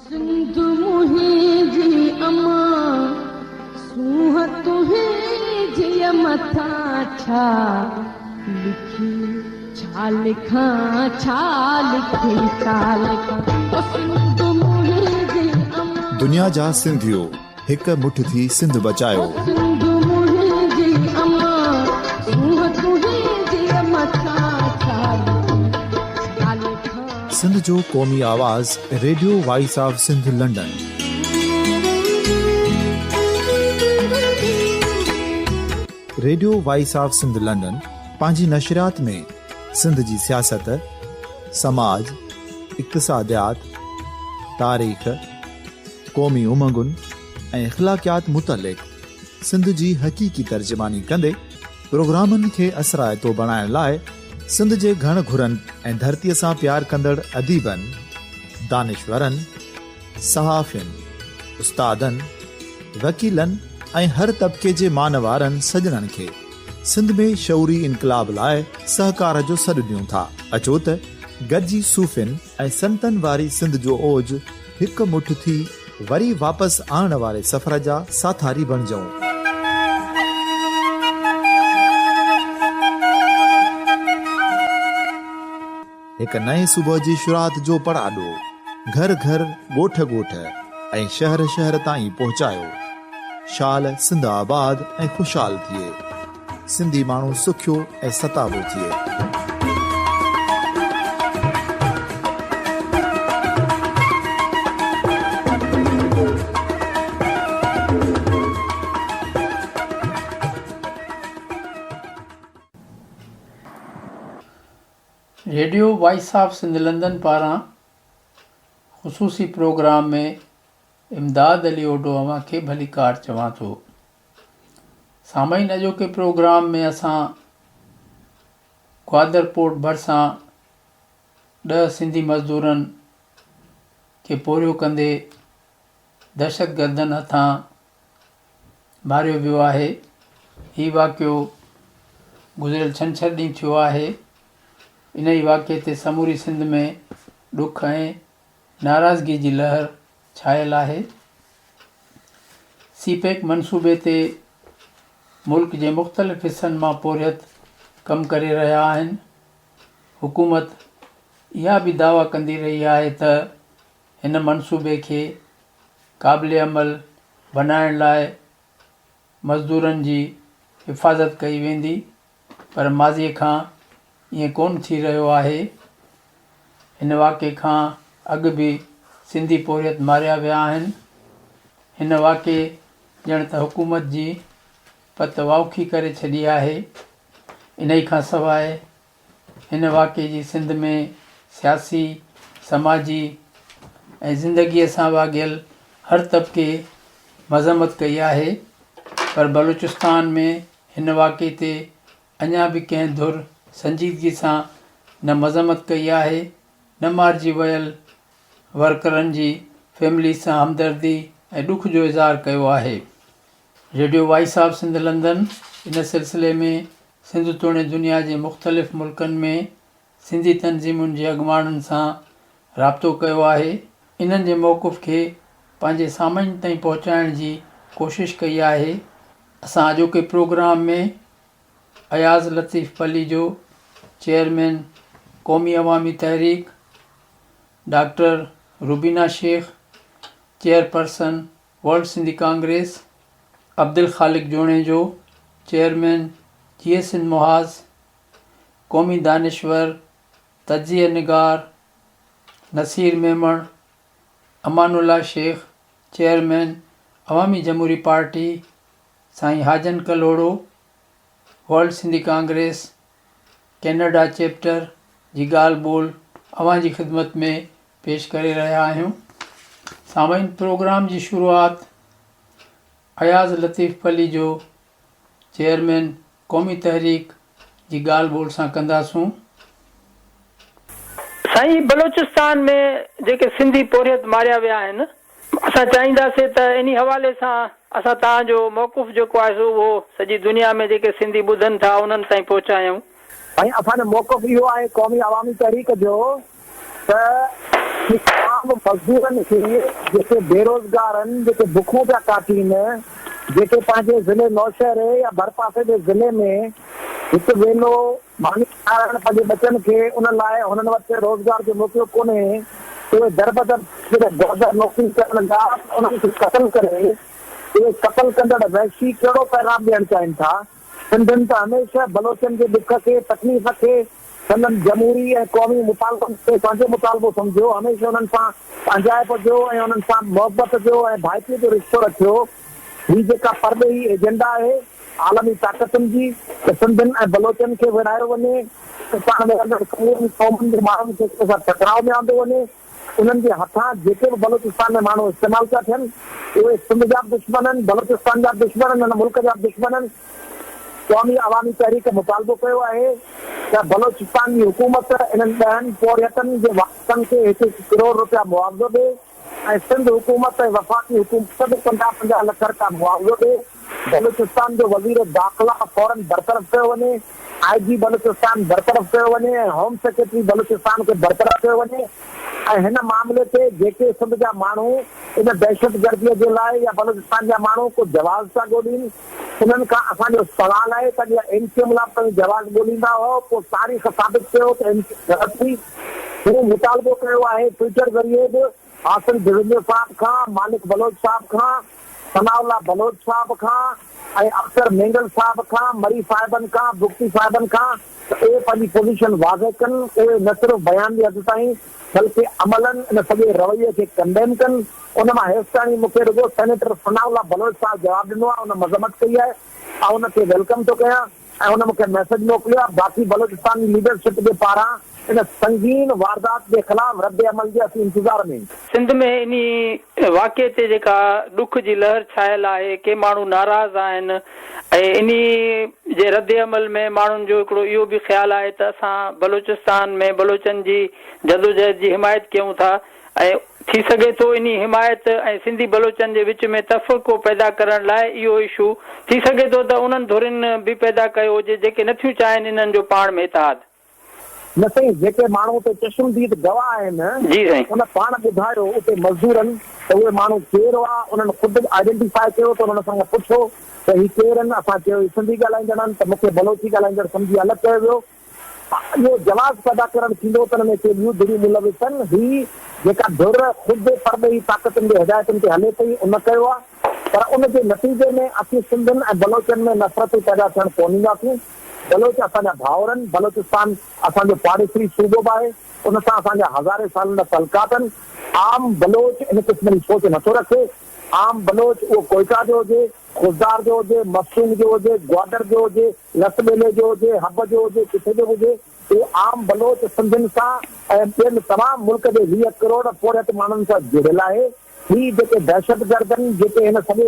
سنڌ منهنجي امان، سونهن تنهنجيء مٿان ڇا لکي ڇا لکان ڇا لکي ڇا لکان او سنڌ منهنجي امان. دنيا جا سنڌيو هڪ مٺ ٿي سنڌ بچايو. او سنڌ منهنجي امان، سونهن تنهنجيء مٿان ڇا لکي ڇا لکان. سنڌ جو قومي آواز radio voice of Sindh London. Radio voice of Sindh London پنهنجي نشريات ۾ سنڌ جي سياست، سماج، اقتصاديات، تاريخ، قومي امنگن ۽ اخلاقيات متعلق سنڌ جي حقيقي ترجماني ڪندي پروگرامن کي اثرائتو بڻائڻ لاء سنڌ جي گهڻ گهرن ۽ ڌرتيء سان پيار ڪندڙ اديبن، دانشورن، صحافين، استادن، وڪيلن ۽ هر طبقي جي مان وارن سڄڻن کي سنڌ ۾ شعوري انقلاب لاء سهڪار جو سڏ ڏيون ٿا. اچو ته گڏجي صوفين ۽ سنتن واري سنڌ جو اوج هڪ مٺ ٿي وري واپس آڻڻ واري سفر جا ساٿاري بڻجون. هڪ نئين صبح جي شروعات جو پڙاڏو گهر گهر، ڳوٺ ڳوٺ ۽ شهر شهر تائين پهچايو. شال سنڌ آباد ۽ خوشحال ٿئي. سنڌي ماڻهو سکيو ۽ ستابو ٿئي. Radio voice of Sindh London پاران خصوصي پروگرام ۾ امداد علي اوڍو اوهان کي ڀليڪار چوان ٿو. سامعين اڄوڪي پروگرام ۾ اسان گوادر پورٽ ڀرسان ڏهه سنڌي مزدورن کي پورهيو ڪندي دهشتگردن هٿان ماريو ويو آهي. هي واقعو گذريل ڇنڇر ڏينهن ٿيو آهي. انهي واقعي تي سموري سنڌ ۾ ڏک ۽ ناراضگي جي لهر ڇانيل آهي. سي پيڪ منصوبي تي ملڪ جي مختلف حصن مان پورهيت ڪم ڪري رهيا آهن. حڪومت اها به دعويٰ ڪندي رهي آهي ته هن منصوبي کي قابل عمل بنائڻ لاء مزدورن جي حفاظت ڪئي ويندي پر ماضي کان ائين ڪونه ٿي رهيو آهي. هن واقعي کان اڳ به سنڌي پورهيت ماريا ويا آهن. هن واقعي ڄڻ ته حڪومت جي پت واوکي ڪري ڇڏي آهي. انهي کان سواء هن واقعي جي سنڌ ۾ سياسي، سماجي ۽ زندگيء سان واڳيل هر طبقي مذمت ڪئي آهي پر بلوچستان ۾ هن واقعي تي اڃا به ڪنهن ڌر سنجيدگي سان نه مذمت ڪئي آهي نه مارجي ويل ورڪرن جي فيملي سان همدردي ۽ ڏک جو اظهار ڪيو آهي. Radio voice of Sindh London ان سلسلي ۾ سنڌ توڻي دنيا جي مختلف ملڪن ۾ سنڌي تنظيمن جي اڳواڻن سان رابطو ڪيو آهي، انهن جي موقف کي پنهنجي سامعين تائين پهچائڻ جي ڪوشش ڪئي آهي. اسان اڄوڪي پروگرام ۾ اياز لطيف پليجو، چيئرمين قومي عوامي تحريڪ، doctor Rubina Shaikh, chairperson world Sindhi congress, Abdul Khaliq Junejo, chairman Jeay Sindh Mahaz, قومي دانشور، تجزيه نگار نصير ميمڻ، امان الله شيخ، چيئرمين عوامي جمهوري پارٽي، سائين Hajan Kalhoro, world Sindhi congress, Canada chapter جي ڳالهه ٻولهه اوهان جي خدمت ۾ پيش ڪري رهيا آهيون. سامعين پروگرام جي شروعات اياز لطيف پليجو چيئرمين قومي تحريڪ جي ڳالهه ٻولهه سان ڪنداسون. سائين بلوچستان ۾ جيڪي سنڌي پورهيت ماريا ويا آهن اسان چاهينداسين ته انهي حوالي سان اسان توهان جو موقف جيڪو آهي سو اهو سڄي دنيا ۾ جيڪي سنڌي ٻڌن ٿا انهن تائين پهچايون. سائين اسان جو موقف اهو آهي قومي عوامي تحريڪ جو ته عام مزدورن کي جيڪي بيروزگار آهن، جيڪي بکون پيا ڪاٽين، جيڪي پنهنجي ضلعي نوشهري يا ڀرپاسي جي ضلعي ۾ هڪ ويلو ماني کارائڻ پنهنجي ٻچن کي ان لاء هنن وٽ روزگار جو موقعو ڪونهي، اهي دربدر جڏهن گوادر نوڪري ڪرڻ ويا ته انهن کي قتل ڪري اهي قتل ڪندڙ وحشي ڪهڙو پيغام ڏيڻ چاهين ٿا؟ سنڌين ته هميشه بلوچن جي ڏک کي، تڪليف کي، سندن جمهوري ۽ قومي مطالبن کي پنهنجو مطالبو سمجهيو، هميشه انهن سان پنهنجائپ جو ۽ انهن سان محبت جو ۽ ڀائپيء جو رشتو رکيو. هي جيڪا پرڏيهي ايجنڊا آهي عالمي طاقتن جي ته سنڌين ۽ بلوچن کي ويڙهايو وڃي، پاڪستان ۾ رهندڙ سمورين قومن جي ماڻهن کي هڪ ٻئي سان ٽڪراء ۾ آندو وڃي، انهن جي هٿان جيڪي به بلوچستان ۾ ماڻهو استعمال پيا ٿين، اهي سنڌ جا به دشمن آهن، بلوچستان جا به دشمن آهن، هن ملڪ جا به دشمن آهن. قومي عوامي تحريڪ مطالبو ڪيو آهي ته بلوچستان جي حڪومت انهن ڏهن پورهيتن جي وارثن کي هڪ هڪ ڪروڙ رپيا معاوضو ڏي ۽ سنڌ حڪومت ۽ وفاقي حڪومت به 50 50 لک رپيا معاوضو ڏي. بلوچستان جو وزير داخلا فورن برطرف ڪيو وڃي، آء جي بلوچستان برطرف ڪيو وڃي ۽ هوم سيڪريٽري بلوچستان کي برطرف ڪيو وڃي ۽ هن معاملي تي جيڪي سنڌ جا ماڻهو ان دهشتگردي جي لاء يا بلوچستان جا ماڻهو ڪو جواز پيا ڳولين انهن کان اسان جو سوال آهي ته اڳيان ايم ڪيو ايم لاء به توهين جواز ڳوليندا هئو پوء تاريخ ثابت ڪيو ته ايم ڪيو ايم غلط هئي. مون مطالبو ڪيو آهي ٽوئيٽر ذريعي به حاصل بزنجو صاحب کان، مالڪ بلوچ صاحب کان، ثناء الله بلوچ صاحب کان ۽ اختر مينگل صاحب کان، مري صاحبن کان، بگٽي صاحبن کان ته اهي پنهنجي پوزيشن واضح ڪن، اهي نه صرف بيان جي حد تائين بلڪه عملاً ان سڄي رويي کي ڪنڊيم ڪن. ان مان هيستاڻي مون کي رڳو سينيٽر ثناء الله بلوچ صاحب جواب ڏنو آهي، ان مذمت ڪئي آهي، آئون ان کي welcome ٿو ڪيان. ۽ هن مون کي ميسيج موڪليو آهي، باقي بلوچستان جي ليڊرشپ جي پاران ان سنگين واردات جي خلاف رد عمل جي اسين انتظار ۾ آهيون. سنڌ ۾ انهي واقعي تي جيڪا ڏک جي لهر ڇانيل آهي، ڪي ماڻهو ناراض آهن ۽ انهي جي رد عمل ۾ ماڻهن جو هڪڙو اهو به خيال آهي ته اسان بلوچستان ۾ بلوچن جي جدوجهد جي حمايت ڪيون ٿا ۽ ٿي سگهي ٿو انهي حمايت ۽ سنڌي بلوچن جي وچ ۾ تفرقو پيدا ڪرڻ لاء اهو اشو ٿي سگهي ٿو ته انهن ڌرين به پيدا ڪيو هجي جيڪي نٿيون چاهين انهن جو پاڻ ۾ اتحاد. نه سائين جيڪي ماڻهو اتي چشم ديد گواهه آهن جي سائين. ان پاڻ ٻڌايو اتي مزدورن ته اهي ماڻهو ڪير هئا انهن خود آئيڊنٽيفائي ڪيو ته انهن اسان کان پڇيو ته هي ڪير آهن اسان چيو هي سنڌي ڳالهائيندڙ آهن ته مون کي بلوچي ڳالهائيندڙ سمجهي الڳ ڪيو ويو اهو جواز پيدا ڪرڻ ٿيندو ته ان ۾ ڪي ٻيون ڌريون ملوث آهن. هي جيڪا ڌر خود پرڏيهي طاقتن جي هدايتن تي هلي پئي ان ڪيو آهي پر ان جي نتيجي ۾ اسين سنڌين ۽ بلوچن ۾ نفرتون پيدا ٿيڻ ڪونه ڏينداسين. بلوچ اسان جا ڀائر آهن. بلوچستان اسان جو پاڙيسري صوبو به آهي. ان سان اسان جا هزارين سالن جا تعلقات آهن. عام بلوچ ان قسم جي سوچ نٿو رکي. عام بلوچ اهو ڪوئيٽا جو هجي، خضدار جو هجي، مستونگ جو هجي، گوادر جو هجي، لس ٻيلي جو هجي، حب جو هجي، ڪٿي جو به هجي، اهو عام بلوچ سنڌين سان ۽ ٻين تمام ملڪ جي 20 ڪروڙ پورهيت ماڻهن سان جڙيل آهي. هي جيڪي دهشتگرد آهن، جيڪي هن سڄي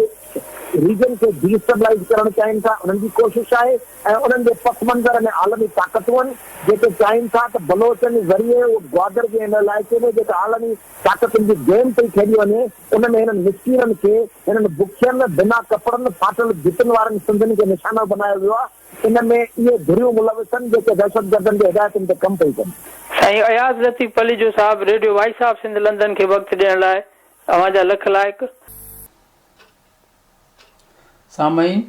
ريجن کي ڊي اسٽيبلائيز ڪرڻ چاهين ٿا، انهن جي ڪوشش آهي ۽ انهن جي پس منظر ۾ عالمي طاقتون آهن، جيڪي چاهين ٿا ته بلوچن ذريعي اهو گوادر جي هن علائقي ۾ جيڪا عالمي طاقتن جي گيم پئي کيڏي وڃي، ان ۾ هنن مسڪينن کي، هنن بکين، بنا ڪپڙن، ڦاٽل جتن وارن سنڌين کي نشانو بنايو ويو آهي. ان ۾ اهي ڌريون ملوث آهن جيڪي دهشتگردن جي هدايتن تي ڪم پئي ڪن. سائين Ayaz Latif Palijo Sahib radio voice of Sindh London کي وقت ڏيڻ لاء اوهان جا لک لائق. سامعين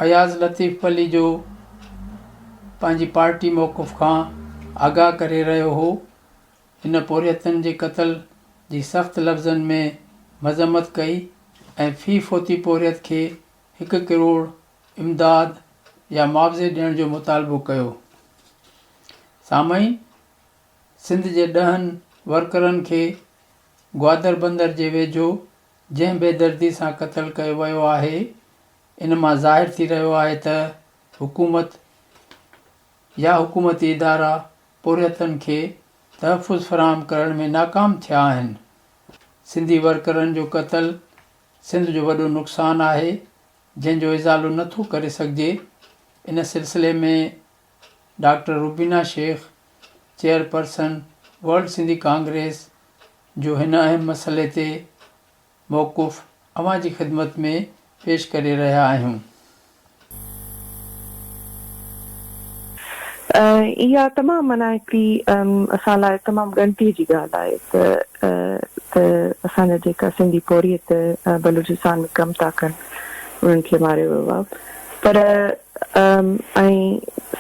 اياز لطيف پليجو پنهنجي پارٽي موقف کان آگاهه ڪري رهيو هو. هن پورهيتن جي قتل جي سخت لفظن ۾ مذمت ڪئي ۽ في فوتي پورهيت کي هڪ ڪروڙ امداد يا معاوضي ڏيڻ جو مطالبو ڪيو. سامعين سنڌ جي ڏهن ورڪرن کي گوادر بندر جي ويجهو جنهن بيدردي سان قتل ڪيو ويو آهي ان مان ظاهر ٿي رهيو آهي ته حڪومت يا حڪومتي ادارا پورهيتن کي تحفظ فراهم ڪرڻ ۾ ناڪام ٿيا آهن. سنڌي ورڪرن جو قتل سنڌ جو وڏو نقصان آهي، جنهن جو ازالو نه ٿو ڪري سگهجي. ان سلسلي ۾ doctor Rubina Shaikh, chairperson world Sindhi congress جو هن اهم مسئلي تي موقف اوهان جي خدمت ۾ پيش ڪري رهيا آهيون. اها تمام معنيٰ هڪڙي اسان لاء تمام ڳڻتي جي ڳالهه آهي ته ته اسان جا جيڪا سنڌي پورهيت بلوچستان ۾ ڪم ٿا ڪن انهن کي ماريو ويو آهي پر ۽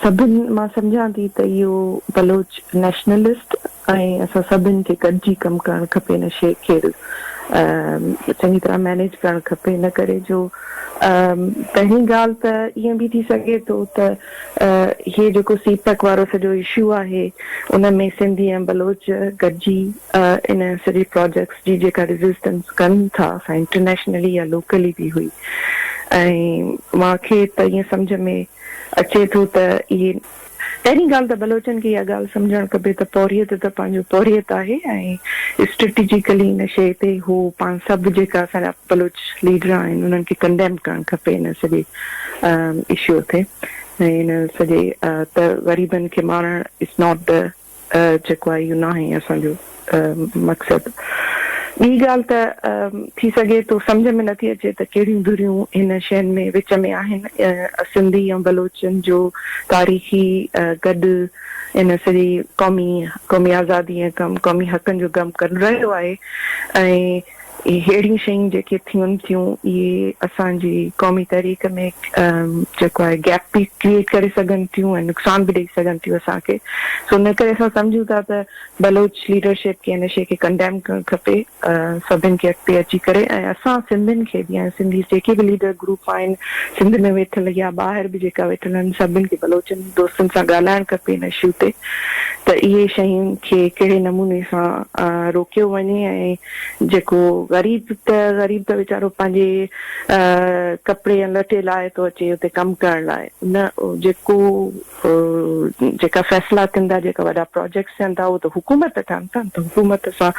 سڀن مان سمجهان ٿي ته اهو بلوچ نيشنلسٽ ۽ اسان سڀن کي گڏجي ڪم ڪرڻ کپي ان شيء کي چڱي طرح مينيج ڪرڻ کپي ان ڪري جو پهرين ڳالهه ته ائين به ٿي سگهي ٿو ته هي جيڪو سي پيڪ وارو سڄو اشو آهي ان ۾ سنڌي ۽ بلوچ گڏجي ان سڄي پراجيڪٽس جي جيڪا ريزسٽنس ڪن ٿا سا انٽرنيشنلي يا لوڪلي به هئي ۽ مان کي ته ائين سمجهه ۾ اچي ٿو ته اهي پهرين ڳالهه ته بلوچن کي اها ڳالهه سمجهڻ کپي ته پورهيت ته پنهنجو پورهيت آهي ۽ اسٽريٽجيڪلي ان شيء تي هو پاڻ سڀ جيڪا اسان جا بلوچ ليڊر آهن انهن کي ڪنڊيم ڪرڻ کپي ان سڄي اشو تي ۽ ان سڄي ته غريبن کي مارڻ is not the جيڪو آهي اهو ناهي اسان جو مقصد. ٻي ڳالهه ته ٿي سگهي ٿو سمجهه ۾ نٿي اچي ته ڪهڙيون ڌريون هن شين ۾ وچ ۾ آهن. سنڌي ۽ بلوچن جو تاريخي گڏ ان سڄي قومي قومي آزادي ۽ قومي حقن جو گم ڪن رهيو آهي ۽ اهڙيون شيون جيڪي ٿين ٿيون اهي اسان جي قومي تحريڪ ۾ جيڪو آهي گيپ به ڪريئيٽ ڪري سگهن ٿيون ۽ نقصان به ڏئي سگهن ٿيون اسان کي سو ان ڪري اسان سمجهون ٿا ته بلوچ ليڊرشپ کي ان شيء کي ڪنڊيم ڪرڻ کپي سڀن کي اڳتي اچي ڪري ۽ اسان سنڌين کي به ۽ سنڌي جيڪي به ليڊر گروپ آهن سنڌ ۾ ويٺل يا ٻاهر به جيڪا ويٺل آهن سڀن کي بلوچن دوستن سان ڳالهائڻ کپي ان اشو تي ته اهي شين کي ڪهڙي نموني سان روڪيو وڃي ۽ جيڪو غريب ته غريب ته ويچارو پنهنجي ڪپڙي ۽ لٽي لاء ٿو اچي اتي ڪم ڪرڻ لاء نه جيڪو جيڪا فيصلا ٿين ٿا جيڪا وڏا پراجيڪٽس ٿين ٿا اهو ته حڪومت ٺاهن ٿا نه ته حڪومت سان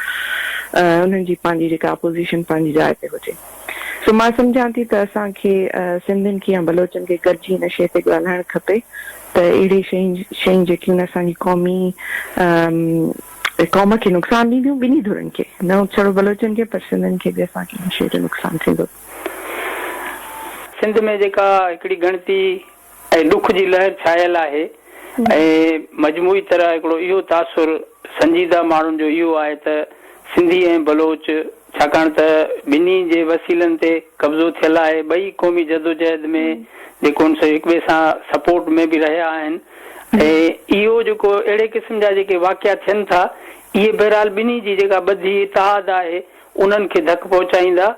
انهن جي پنهنجي جيڪا اپوزيشن پنهنجي جاء تي هجي سو مان سمجهان ٿي ته اسان کي سنڌين کي يا بلوچن کي گڏجي ان شيء تي ڳالهائڻ کپي ته اهڙي شين شين جيڪيون اسان جي قومي قوم کي نقصان ڏينديون ٻنهي ڌرين کي نه ڇڙو بلوچن کي پر سنڌين کي به اسان کي ان شيء جو نقصان ٿيندو. سنڌ ۾ جيڪا هڪڙي ڳڻتي ۽ ڏک جي لهر ڇانيل آهي ۽ مجموعي طرح هڪڙو اهو تاثر سنجيده ماڻهن جو اهو آهي ته سنڌي ۽ بلوچ ڇاڪاڻ ته ٻنهي جي وسيلن تي قبضو ٿيل آهي ٻئي قومي جدوجهد ۾ جيڪو ان سو هڪٻئي سان سپورٽ ۾ به رهيا آهن ۽ اهو جيڪو اهڙي قسم جا جيڪي واقعا ٿين ٿا اهي بهرحال ٻنهي جي جيڪا ٻڌي اتحاد آهي انهن کي ڌڪ پهچائيندا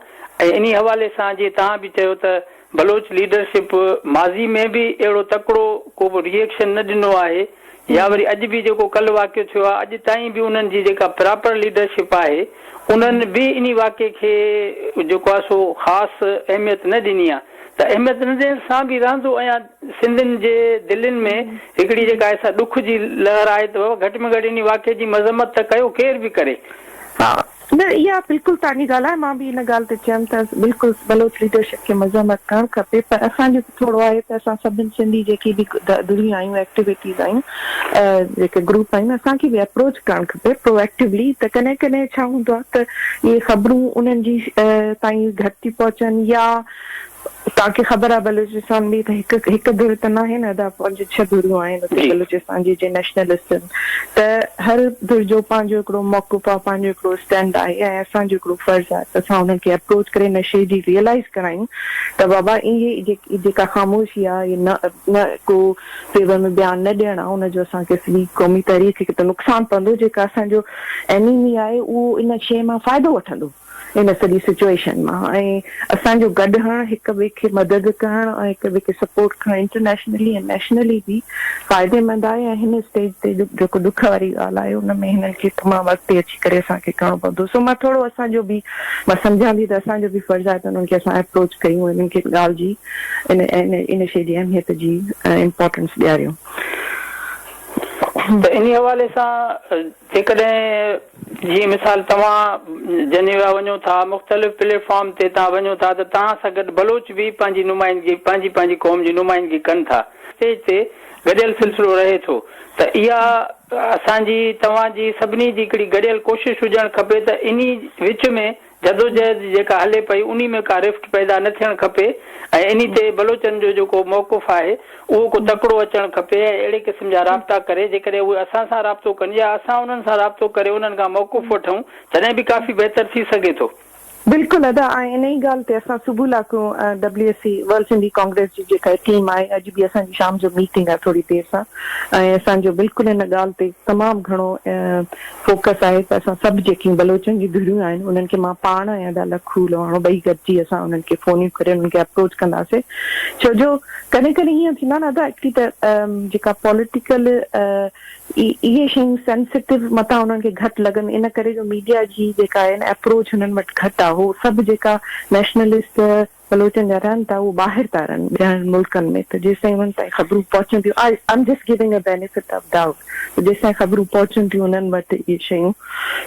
۽ انهي حوالي سان جيئن توهان به چيو ته بلوچ ليڊرشپ ماضي ۾ به اهڙو تڪڙو ڪو به ري ايڪشن نه ڏنو آهي يا وري اڄ به جيڪو ڪلهه واقعو ٿيو آهي اڄ تائين به انهن جي جيڪا پراپر ليڊرشپ آهي انهن به انهي واقعي کي جيڪو آهي سو خاص اهميت نه ڏني آهي ته اهميت نه ڏيڻ سان به رهندو اڃا سنڌين جي دلين ۾ هڪڙي جيڪا آهي سا ڏک جي لهر آهي ته بابا گهٽ ۾ گهٽ انهي واقعي جي مذمت ته ڪيو ڪير به ڪري. ها نه اها بلڪل توهان جي ڳالهه آهي مان به ان ڳالهه تي چيم ته بلڪل بلوچ ليڊرشپ کي مذمت ڪرڻ کپي پر اسان جو به ٿورو آهي ته اسان سڀن سنڌي جيڪي به ڌريون آهيون ايڪٽيوٽيز آهيون جيڪي گروپ آهيون اسان کي به اپروچ ڪرڻ کپي پرو ايڪٽيولي ته ڪڏهن ڪڏهن ڇا هوندو آهي ته اهي خبرون انهن جي تائين گهٽ ٿي پهچن يا توهان کي خبر آهي بلوچستان ۾ ته هڪ هڪ ڌر ته ناهي نه ادا پنج ڇهه ڌريون آهن اتي بلوچستان جي جي نيشنلسٽ آهن ته هر ڌر جو پنهنجو هڪڙو موقف آهي پنهنجو هڪڙو اسٽينڊ آهي ۽ اسان جو هڪڙو فرض آهي ته اسان انهن کي اپروچ ڪري ان شيء جي ريئلائز ڪرايون ته بابا اهي جيڪي جيڪا خاموشي آهي نه نه ڪو فيور ۾ بيان نه ڏيڻ آهي ان جو اسان کي سڄي قومي تحريڪ کي ته نقصان پوندو جيڪا اسان جو اينيمي آهي اهو ان شيء مان فائدو وٺندو. ان سڄي سچوئيشن مان ۽ اسان جو گڏ هئڻ هڪ ٻئي کي مدد ڪرڻ ۽ هڪ ٻئي کي سپورٽ ڪرڻ انٽرنيشنلي ۽ نيشنلي به فائديمند آهي ۽ هن اسٽيج تي جيڪو ڏک واري ڳالهه آهي ان ۾ هنن کي تمام اڳتي اچي ڪري اسان کي ڪرڻو پوندو سو مان ٿورو اسان جو به مان سمجهان ٿي ته اسان جو به فرض آهي ته انهن کي اسان اپروچ ڪيون انهن کي ڳالهه جي ان ان شيء جي اهميت جي امپورٽنس ڏياريون. ته انهي حوالي سان جيڪڏهن جيئن مثال توهان جنيوا وڃو ٿا، مختلف پليٽ فارم تي توهان وڃو ٿا ته توهان سان گڏ بلوچ به پنهنجي نمائندگي پنهنجي پنهنجي قوم جي نمائندگي ڪن ٿا. اسٽيج تي گڏيل سلسلو رهي ٿو ته اها اسان جي توهان جي سڀني جي هڪڙي گڏيل ڪوشش هجڻ کپي ته انهي وچ ۾ جدوجهد جيڪا هلي پئي انهي ۾ ڪا رفٽ پيدا نه ٿيڻ کپي ۽ انهي تي بلوچن جو جيڪو موقف آهي اهو ڪو تڪڙو اچڻ کپي ۽ اهڙي قسم جا رابطا ڪري جيڪڏهن اهي اسان سان رابطو ڪن يا اسان انهن سان رابطو ڪري انهن کان موقف وٺون تڏهن به ڪافي بهتر ٿي سگهي ٿو. بلڪل ادا ۽ انهي ڳالهه تي اسان صبح لاڪون W S C world Sindhi congress جي جيڪا ٽيم آهي اڄ به اسان جي شام جو ميٽنگ آهي ٿوري دير سان ۽ اسان جو بلڪل ان ڳالهه تي تمام گهڻو فوڪس آهي ته اسان سڀ جيڪيون بلوچن جون ڌريون آهن انهن کي مان پاڻ ۽ ادا لکو لواڻو ٻئي گڏجي اسان انهن کي فونيون ڪري انهن کي اپروچ ڪنداسي ڇو جو ڪڏهن ڪڏهن ائين ٿيندو آهي نه ادا هڪڙي ته جيڪا پوليٽيڪل اهي شيون سينسيٽو متان انهن کي گهٽ لڳن ان ڪري جو ميڊيا جي جيڪا آهي نه اپروچ هنن وٽ گهٽ آهي هو سڀ جيڪا نيشنلسٽ بلوچن جا رهن ٿا اهو ٻاهر ٿا رهن ٻين ملڪن ۾ ته جيستائين انهن تائين خبرون پهچن ٿيون I am just giving a benefit of doubt ته جيستائين خبرون پهچن ٿيون انهن وٽ اهي شيون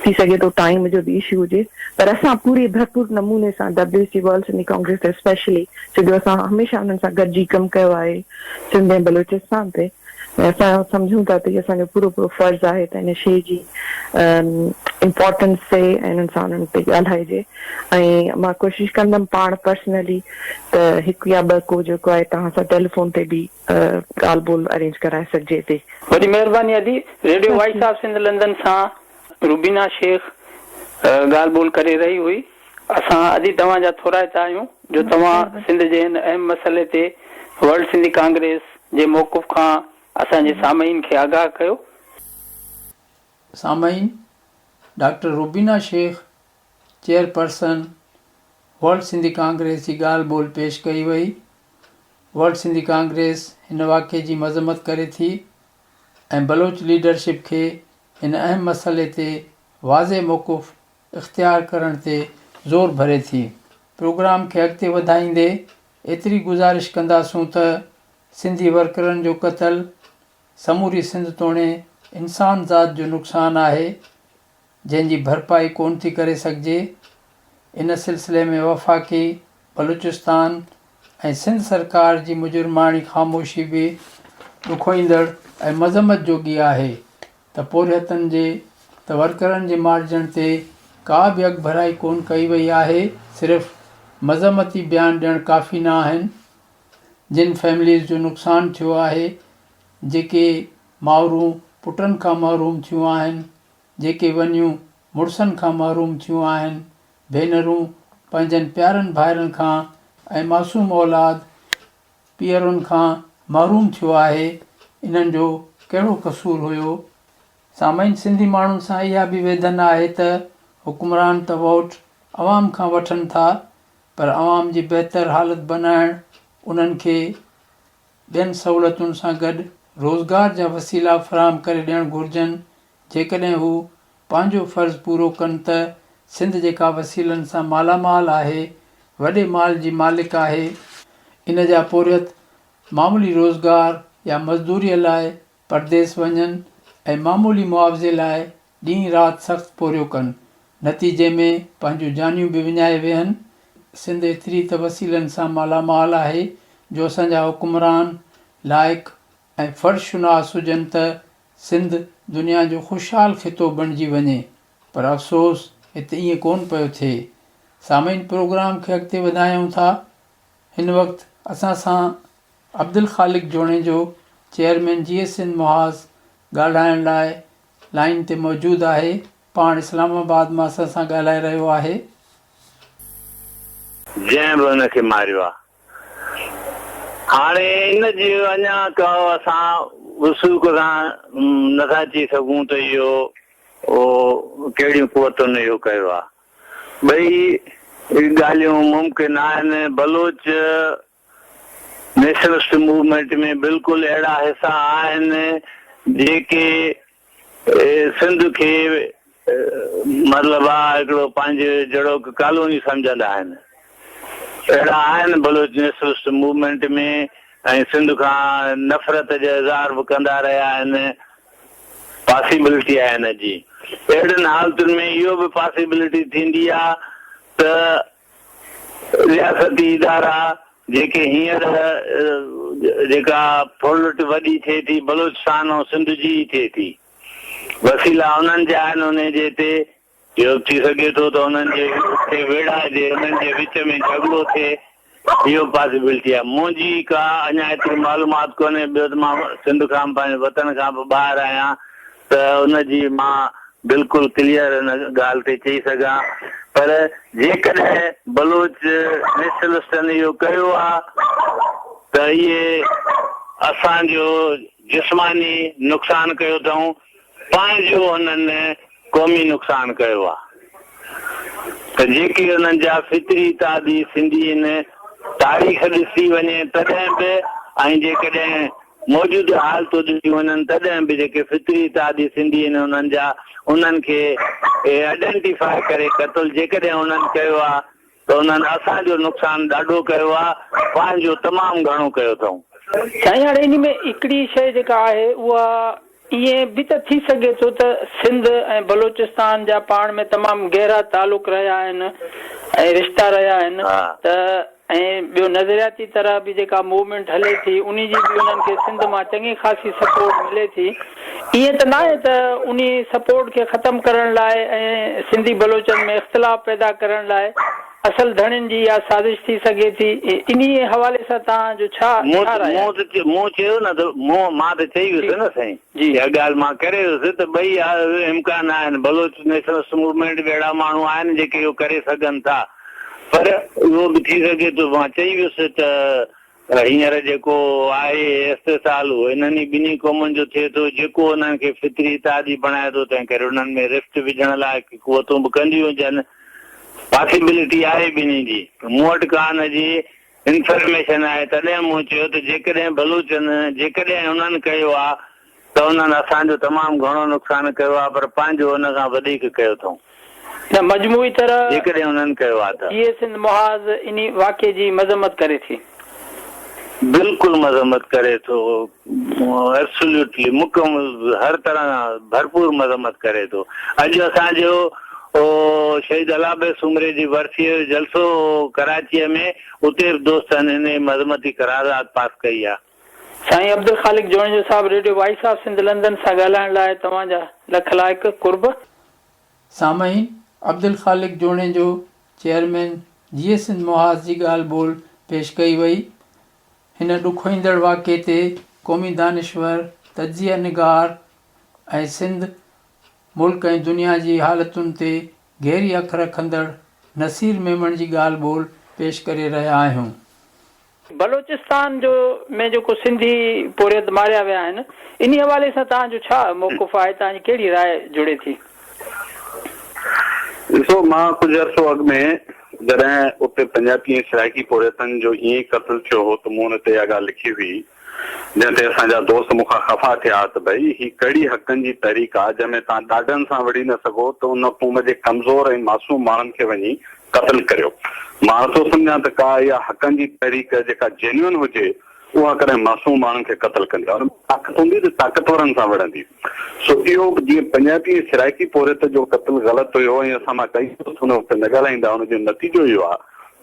ٿي سگهي ٿو ٽائيم جو به اشو هجي پر اسان پوري ڀرپور نموني سان W C world Sindhi congress specially ڇو جو اسان هميشه انهن سان گڏجي ڪم ڪيو آهي سنڌ ۽ بلوچستان تي ۽ اسان سمجهون ٿا ته هي اسان جو پورو پورو فرض آهي ته ان شيء جي امپارٽنس تي ۽ انهن سان انهن تي ڳالهائجي ۽ مان ڪوشش ڪندم پاڻ پرسنلي ته هڪ يا ٻه ڪو جيڪو آهي توهان سان ٽيليفون تي به ڳالهه ٻولهه ارينج ڪرائي سگهجي ٿي. وڏي مهرباني ادي. Radio voice of Sindh London سان روبينا شيخ ڳالهه ٻولهه ڪري رهي هئي. اسان ادي توهان جا ٿورائتا آهيون جو توهان سنڌ جي هن اهم مسئلي تي ورلڊ سنڌي ڪانگريس جي موقف کان اسان جي سامعين کي آگاهه ڪيو. سامعين، doctor Rubina Shaikh, chairperson, world Sindhi congress جي ڳالهه ٻولهه پيش ڪئي وئي. ورلڊ سنڌي ڪانگريس هن واقعي جي مذمت ڪري ٿي ۽ بلوچ ليڊرشپ کي هن اهم مسئلي تي واضح موقف اختيار ڪرڻ تي زور ڀري ٿي. پروگرام کي اڳتي وڌائيندي ايتري گذارش ڪنداسون ته سنڌي ورڪرن جو قتل سموري سنڌ توڻي انسان ذات جو نقصان آهي جنهن جي ڀرپائي ڪونه ٿي ڪري سگهجي. ان سلسلي ۾ وفاقي، بلوچستان ۽ سنڌ سرڪار جي مجرماڻي خاموشي به ڏکوئيندڙ ۽ مذمت جوڳي آهي. ته پورهيتن جي ته ورڪرن جي مارجڻ تي ڪا به اڳڀرائي ڪونه ڪئي وئي آهي، صرف مذمتي بيان ڏيڻ ڪافي نه آهن، جن فيمليز جو نقصان ٿيو آهي، جيڪي مائرون پٽن کان محروم ٿيون آهن، جيڪي ونيون مڙسن کان محروم ٿيون آهن، ڀينرون پنهنجن پيارن ڀائرن کان ۽ معصوم اولاد پيئرن کان محروم ٿيو آهي، انهن جو ڪهڙو قصور هيو؟ سامعين سنڌي ماڻهن سان اها به ويڌن آهي ته حڪمران ته ووٽ عوام کان وٺن ٿا پر عوام جي بهتر حالت بنائڻ انهن کي ٻين سهولتن سان گڏ روزگار جا وسيلا فراهم ڪري ڏيڻ گهرجن جيڪڏهن هو پنهنجو فرض پورو ڪن ته سنڌ جيڪا وسيلن سان مالا مال آهي، وڏي مال جي مالڪ آهي، ان جا پورهيت معمولي روزگار يا مزدوريء لاء پرديس وڃن ۽ معمولي معاوضي لاء ڏينهن رات سخت پورهيو ڪن، نتيجي ۾ پنهنجون جانيون به وڃائي ويهن. سنڌ ايتري ته وسيلن سان مالا مال آهي جو اسان جا حڪمران لائق ۽ فرض شناس هجن ته سنڌ دنيا جو خوشحال خطو بڻجي وڃي پر افسوس هت ائين ڪونه پيو ٿئي. سامعين پروگرام کي اڳتي وڌايون ٿا هن وقت اسان سان عبدالخالق جوڻيجو چيئرمين جيئي سنڌ محاذ ڳالهائڻ لاء لائين تي موجود آهي پاڻ اسلام آباد مان اسان سان ڳالهائي رهيو آهي. جنهن به هن کي ماريو آ. هاڻي ان جي اڃا ڪا اسان وثوق سان نٿا چئي سگهون ته اهو ڪهڙيون قوتن اهو ڪيو آهي. ٻئي ڳالهيون ممڪن آهن. بلوچ نيشنلسٽ موومينٽ ۾ بلڪل اهڙا حصا آهن جيڪي سنڌ کي مطلب آ هڪڙو پنهنجي جهڙوڪ ڪالوني سمجهندا آهن. اهڙا آهن بلوچ نيشنلسٽ موومينٽ ۾ ۽ سنڌ کان نفرت جو اظهار به ڪندا رهيا آهن. پاسيبلٽي آهي ان جي. اهڙين حالتن ۾ اهو به پاسيبلٽي ٿيندي آ ته رياستي ادارا جيڪي هينئر جيڪا ڦرلٽ وڏي ٿئي ٿي بلوچستان ۽ سنڌ جي ئي ٿئي ٿي. وسيلا انهن جا آهن انهي جي تي اهو به ٿي سگهي ٿو ته انهن جي کي ويڙهائجي، انهن جي وچ ۾ جهڳڙو ٿئي، اهو به پاسيبلٽي آهي. منهنجي ڪا اڃا ايتري معلومات ڪونهي، ٻيو ته مان سنڌ کان پنهنجي وطن کان به ٻاهر آهيان ته ان جي مان بلڪل ڪليئر ان ڳالهه تي چئي سگهان پر جيڪڏهن بلوچ نيشنلسٽن اهو ڪيو آهي ته اهي اسان جو جسماني نقصان ڪيو اٿئون، پنهنجو هنن قومي نقصان ڪيو آ ته جيڪي انهن جا فطري اتحادي سنڌي ان تاريخ ڏسي وڃي تڏهن به ۽ جيڪڏهن موجوده حالتون ڏسيون وڃن تڏهن به جيڪي فطري اتحادي سنڌي آهن انهن جا انهن کي آئيڊنٽيفاء ڪري قتل جيڪڏهن انهن ڪيو آ ته انهن اسان جو نقصان ڏاڍو ڪيو آ، پنهنجو تمام گهڻو ڪيو اٿئون. سائين هاڻي انهي ۾ هڪڙي شيء جيڪا آهي اها ائين به ته ٿي سگهي ٿو ته سنڌ ۽ بلوچستان جا پاڻ ۾ تمام گهرا تعلق رهيا آهن ۽ رشتا رهيا آهن ته ۽ ٻيو نظرياتي طرح به جيڪا موومينٽ هلي ٿي انهي جي به انهن کي سنڌ مان چڱي خاصي سپورٽ ملي ٿي ائين ته ناهي ته انهي سپورٽ کي ختم ڪرڻ لاء ۽ سنڌي بلوچن ۾ اختلاف پيدا ڪرڻ لاء اصل ڌڻين جي اها سازش ٿي سگهي ٿي انهي حوالي سان توهان جو ڇا مون ڇا راء آهي؟ مون ته مون چيو نه ته مون مان ته چئي ويس نه سائين جي. اها ڳالهه مان ڪري ويس ته ٻئي امڪان آهن بلوچ نيشنلسٽ موومينٽ به اهڙا ماڻهو آهن جيڪي اهو ڪري سگهن ٿا پر اهو به ٿي سگهي ٿو، مان چئي ويس ته هينئر جيڪو آهي استحصال اهو انهن ئي ٻنهي قومن جو ٿئي ٿو، جيڪو انهن کي فطري اتحادي بڻائي ٿو، تنهن ڪري انهن ۾ رفت وجهڻ لاء ڪي قوتون به ڪنديون هجن. پاسيبلٽي آهي ٻنهي جي. مون وٽ ڪا ان جي انفرميشن آهي، تڏهن مون چيو ته جيڪڏهن بلوچن جيڪڏهن انهن ڪيو آ ته انهن اسان جو تمام گهڻو نقصان ڪيو آهي پر پنهنجو ان کان وڌيڪ ڪيو اٿئون. نه مجموعي طرح جيڪڏهن انهن ڪيو آهي ته. جيئي سنڌ محاذ انهي واقعي جي مذمت ڪري ٿي. بلڪل مذمت ڪري ٿو Absolutely مڪمل هر طرح ڀرپور مذمت ڪري ٿو. اڄ اسان جو شهيد الله بخش سومري جي ورسيء جو جلسو هو ڪراچيء ۾ اتي به دوستن انهي مذمتي قرارداد پاس ڪئي آهي. سائين عبدالخالق جوڻيجو صاحب radio voice of Sindh London سان ڳالهائڻ لاء توهان جا لک لائق قرب. سامعين عبدالخالق جوڻيجو چيئرمين جيئي سنڌ محاذ جي ڳالهه ٻولهه پيش ڪئي وئي. هن ڏکوئيندڙ واقعي تي قومي دانشور، تجزيه نگار ۽ سنڌ، ملڪ ۽ دنيا جي حالتن تي گهري اک رکندڙ نصير ميمڻ جي ڳالهه ٻولهه پيش ڪري رهيا آهيون. بلوچستان جو ۾ جيڪو سنڌي پورهيت ماريا ويا آهن انهي حوالي سان توهان جو ڇا موقف آهي توهان جي ڪهڙي راء جڙي ٿي؟ ڏسو مان ڪجهه عرصو اڳ ۾ جڏهن اتي پنجابي ۽ سرائيڪي پورهيتن جو ائين ئي قتل ٿيو هو ته مون ان تي اها ڳالهه لکي هئي جنهن تي اسان جا دوست مون کان خفا ٿيا ته ڀئي هي ڪهڙي حقن جي تحريڪ آ جنهن ۾ توهان ڏاڍن سان وڙهي نه سگهو ته ان قوم جي ڪمزور ۽ معصوم ماڻهن کي وڃي قتل ڪريو. مان نٿو سمجهان ته ڪا اها حقن جي تحريڪ جيڪا جينيوئن هجي اها ڪڏهن معصوم ماڻهن کي قتل ڪندي. ان ۾ طاقت هوندي ته طاقتورن سان وڙهندي. سو اهو به جيئن پنجابي ۽ سرائيڪي پورهيت جو قتل غلط هيو ۽ اسان مان ڪئي دوست ان وقت نه ڳالهائيندا ان جو نتيجو اهو آ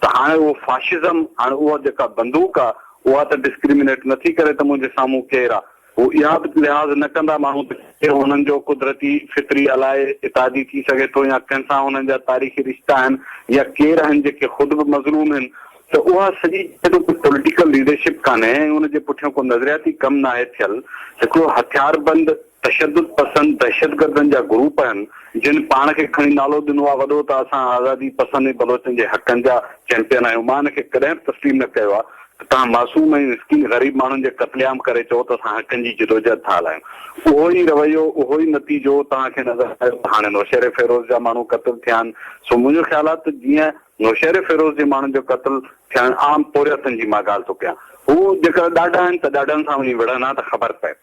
ته هاڻي اهو فاشزم هاڻي اها جيڪا بندوق آ اها ته ڊسڪريمينيٽ نٿي ڪري ته منهنجي سامهون ڪير آ. هو اها به لحاظ نه ڪندا ماڻهو ته ڪير هنن جو قدرتي فطري الائي اتحادي ٿي سگهي ٿو يا ڪنهن سان هنن جا تاريخي رشتا آهن يا ڪير آهن جيڪي خود به مظلوم هن ته اها سڄي جيڪو ڪو پوليٽيڪل ليڊرشپ ڪانهي ۽ ان جي پٺيان ڪو نظرياتي ڪم ناهي ٿيل هڪڙو هٿياربند تشدد پسند دهشتگردن جا گروپ آهن جن پاڻ کي کڻي نالو ڏنو آهي وڏو ته اسان آزادي پسند ۽ بلوچن جي حقن جا چيمپيئن آهيون مان ان کي ڪڏهن به تسليم نه ڪيو آهي ته توهان معصوم ۽ مسڪين غريب ماڻهن جي قتل عام ڪري چئو ته اسان حقن جي جدوجهد ٿا هلايون. اهو ئي رويو، اهو ئي نتيجو توهان کي نظر آيو ته هاڻي نوشهري فيروز جا ماڻهو قتل ٿيا آهن. سو منهنجو خيال آهي ته جيئن نوشهري فيروز جي ماڻهن جو قتل ٿيڻ عام پورهيتن جي مان ڳالهه ٿو ڪيان. هو جيڪر ڏاڍا آهن ته ڏاڍن سان وڃي وڙهن ها ته خبر پئي.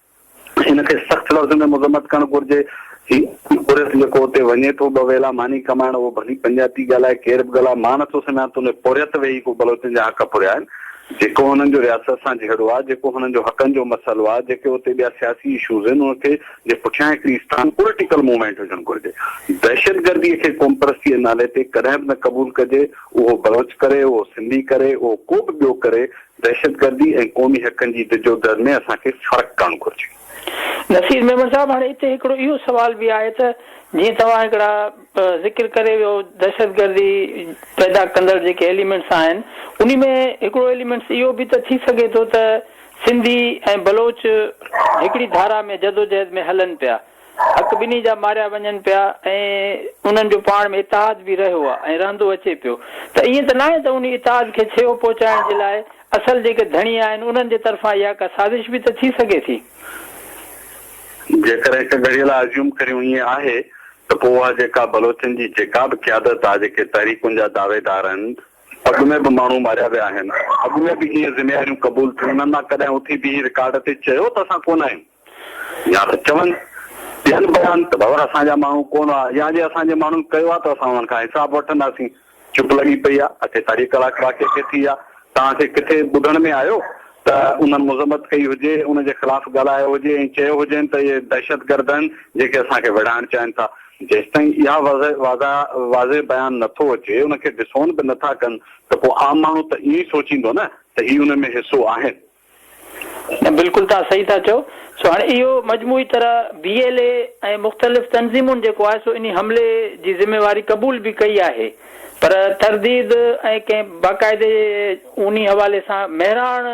ان کي سخت لفظن ۾ مذمت ڪرڻ گهرجي. هي پورهيت جيڪو اتي وڃي ٿو ٻه ويلا ماني ڪمائڻ اهو ڀلي پنجابي ڳالهائي ڪير به ڳالهائي مان نٿو سمجهان ته ان پورهيت ويهي ڪو بلوچن جا حق ڦريا آهن. جيڪو هنن جو رياست سان جهيڙو آهي جيڪو هنن جو حقن جو مسئلو آهي جيڪي اتي ٻيا سياسي اشوز آهن ان کي جي پٺيان هڪڙي اسٽرانگ پوليٽيڪل موومينٽ هجڻ گهرجي. دهشتگردي کي قومپرستي جي نالي تي ڪڏهن به نه قبول ڪجي اهو بلوچ ڪري اهو سنڌي ڪري اهو ڪو به ٻيو ڪري دهشتگردي ۽ قومي حقن جي جدوجهد ۾ اسان کي فرق ڪرڻ گهرجي. نصير ميمڻ صاحب هاڻي اتي هڪڙو اهو سوال به آهي ته جيئن توهان هڪڙا ذڪر ڪري ويو دهشتگردي پيدا ڪندڙ جيڪي ايليمينٽس آهن انهي ۾ هڪڙو ايليمينٽس اهو به ته ٿي سگهي ٿو ته سنڌي ۽ بلوچ هڪڙي ڌارا ۾ جدوجهد ۾ هلن پيا حق ٻنهي جا ماريا وڃن پيا ۽ انهن جو پاڻ ۾ اتحاد به رهيو آهي ۽ رهندو اچي پيو ته ائين ته ناهي ته انهي اتحاد کي ڇيهو پهچائڻ جي لاء اصل جيڪي ڌڻي آهن انهن جي طرفان اها ڪا سازش به ته ٿي سگهي ٿي. جيڪڏهن هڪ گهڙيء لاء ازيوم ڪريون ائين آهي ته پوء اها جيڪا بلوچن جي جيڪا به قيادت آهي جيڪي تحريڪن جا دعويدار آهن اڳ ۾ به ماڻهو ماريا ويا آهن اڳ ۾ به ائين ذميواريون قبول ٿيون انهن مان ڪڏهن اٿي بيهي رڪارڊ تي چيو ته اسان ڪونه آهيون يا ته چون ڏين بيان ته بابا اسان جا ماڻهو ڪونه هئا يا جي اسان جي ماڻهن ڪيو آهي ته اسان انهن کان حساب وٺنداسين. چپ لڳي پئي آ، 48 ڪلاڪ واقعي کي ٿي ويا، توهان کي ڪٿي ٻڌڻ ۾ آيو ته انهن مذمت ڪئي هجي، ان جي خلاف ڳالهايو هجي ۽ چيو هجين ته اهي دهشتگرد آهن جيڪي اسان کي وڙهائڻ چاهين ٿا. جيستائين اها واضح واضح بيان نٿو اچي، ان کي ڊسون به نٿا ڪن ته پوء عام ماڻهو ته ائين ئي سوچيندو نه ته هي ان ۾ حصو آهن. نه بلڪل توهان صحيح ٿا چئو. سو هاڻي اهو مجموعي طرح بي ايل اي ۽ مختلف تنظيمن جيڪو آهي سو انهي حملي جي ذميواري قبول به ڪئي آهي پر ترديد ۽ ڪنهن باقاعدي انهي حوالي سان مهراڻ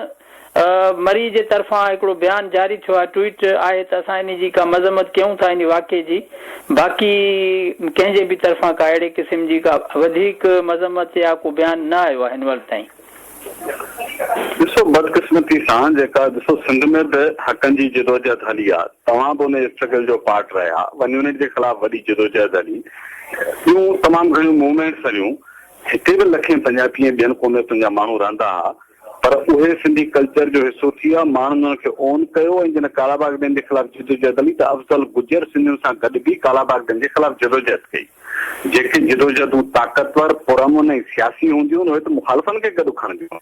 مري جي طرفان هڪڙو بيان جاري ٿيو آهي ٽوئيٽ آهي ته اسان انهي جي ڪا مذمت ڪيون ٿا انهي واقعي جي باقي ڪنهن جي به طرفان ڪا اهڙي قسم جي ڪا وڌيڪ مذمت يا ڪو بيان نه آيو آهي هن وقت تائين. ڏسو بدقسمتي سان جيڪا ڏسو سنڌ ۾ به حقن جي جدوجهد هلي آ توهان به ان اسٽرگل جو پارٽ رهيا ون يونٽ جي خلاف وڏي جدوجهد هلي ٻيون تمام گهڻيون موومينٽس هليون هتي به لکين پنجابي ۽ ٻين قوميتن جا ماڻهو رهندا ها پر اهي سنڌي ڪلچر جو حصو ٿي ويا ماڻهن انهن کي اون ڪيو ۽ جڏهن ڪالاباغ ڊيم جي خلاف جدوجهد هلي ته افضل گجر سنڌين سان گڏ بيهي ڪالاباغ ڊيم جي خلاف جدوجهد ڪئي. جيڪي جدوجهدون طاقتور، پرامن ۽ سياسي هونديون اهي ته مخالفن کي گڏ کڻنديون،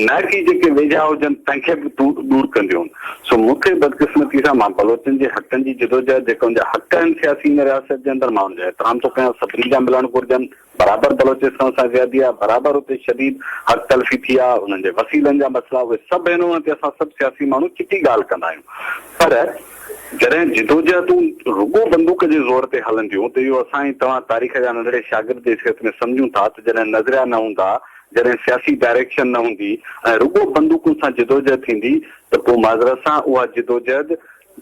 نه ڪي جيڪي ويجها هجن تنهن کي به دور ڪنديون. سو مون کي بدقسمتي سان مان بلوچن جي حقن جي جدوجهد جيڪا ان جا حق آهن سياسي هن رياست جي اندر مان ان جو احترام ٿو ڪيان سڀني جا ملڻ گهرجن. برابر بلوچستان سان زيادي آهي، برابر اتي شديد حق تلفي ٿي آهي، انهن جي وسيلن جا مسئلا اهي سڀ آهن انهن تي اسان سڀ سياسي ماڻهو چٽي ڳالهه ڪندا آهيون پر جڏهن جدوجهدون رڳو بندوق جي زور تي هلنديون ته اهو اسان ۽ توهان تاريخ جا ننڍڙي شاگرد جي حيثيت ۾ سمجهون ٿا ته جڏهن نظريا نه هوندا، جڏهن سياسي ڊائريڪشن نه هوندي ۽ رڳو بندوقن سان جدوجهد ٿيندي ته پوء معذرت سان اها جدوجهد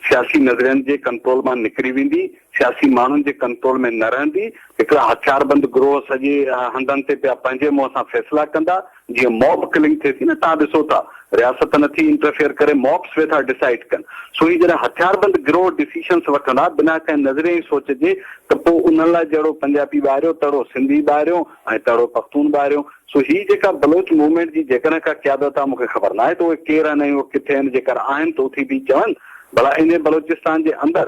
سياسي نظرين جي ڪنٽرول مان نڪري ويندي، سياسي ماڻهن جي ڪنٽرول ۾ نه رهندي، هڪڙا هٿياربند گروهه سڄي هنڌن تي پيا پنهنجي منهن سان فيصلا ڪندا، جيئن موب ڪلنگ ٿئي ٿي نه توهان ڏسو ٿا رياست نٿي انٽرفيئر ڪري موبس ويٺا ڊسائيڊ ڪن، سو هي جڏهن هٿياربند گروهه ڊسيشنس وٺندا بنا ڪنهن نظريي ۽ سوچ جي ته پوء انهن لاء جهڙو پنجابي ٻاهريو تهڙو سنڌي ٻاهريو ۽ تهڙو پختون ٻاهريو، سو هي جيڪا بلوچ موومينٽ جي جيڪڏهن ڪا قيادت آ مون کي خبر ناهي ته اهي ڪير آهن ۽ اهي ڪٿي آهن جيڪر آهن ته اٿي بيهي چون ڀلا انهي بلوچستان جي اندر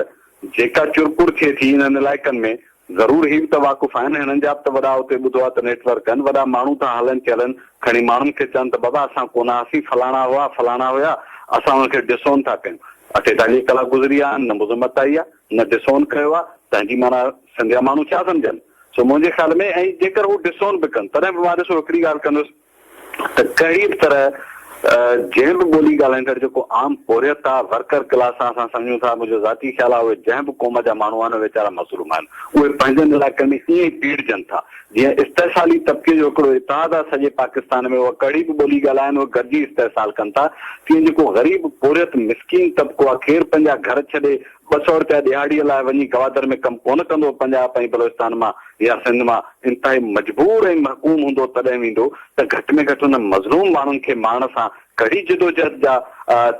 جيڪا چرپر ٿئي ٿي انهن علائقن ۾ ضرور هي به ته واقف آهن هنن جا به ته وڏا اتي ٻڌو آ ته نيٽ ورڪ آهن وڏا ماڻهو ٿا هلن چلن کڻي ماڻهن کي چون ته بابا اسان ڪونه هئاسين فلاڻا هئا فلاڻا هيا اسان انهن کي ڊسون ٿا ڪيون 48 ڪلاڪ گذري ويا آهن نه مذمت آئي آ نه ڊسون ڪيو آ تنهن جي معنيٰ سنڌ جا ماڻهو ڇا سمجهن سو منهنجي خيال ۾ ۽ جيڪر هو ڊسون به ڪن تڏهن به مان ڏسو هڪڙي ڳالهه ڪندس ته ڪهڙي به طرح جنهن به ٻولي ڳالهائيندڙ جيڪو عام پورهيت آ، ورڪر ڪلاس آ، اسان سمجهون ٿا منهنجو ذاتي خيال آ اهي جنهن به قوم جا ماڻهو آهن اهي ويچارا مظلوم آهن اهي پنهنجن علائقن ۾ ائين ئي پيڙجن ٿا جيئن استحصالي طبقي جو هڪڙو اتحاد آ سڄي پاڪستان ۾ اهي ڪهڙي به ٻولي ڳالهائن اهي گڏجي استحصال ڪن ٿا تيئن جيڪو غريب پورهيت مسڪين طبقو آ ڪير پنهنجا گهر ڇڏي 200 رپيا ڏهاڙيء لاء وڃي گوادر ۾ ڪم ڪونه ڪندو، پنجاب ۽ بلوچستان مان يا سنڌ مان انتهائي مجبور ۽ محڪوم هوندو تڏهن ويندو ته گهٽ ۾ گهٽ انهن مظلوم ماڻهن کي مارڻ سان ڪهڙي جدوجهد جا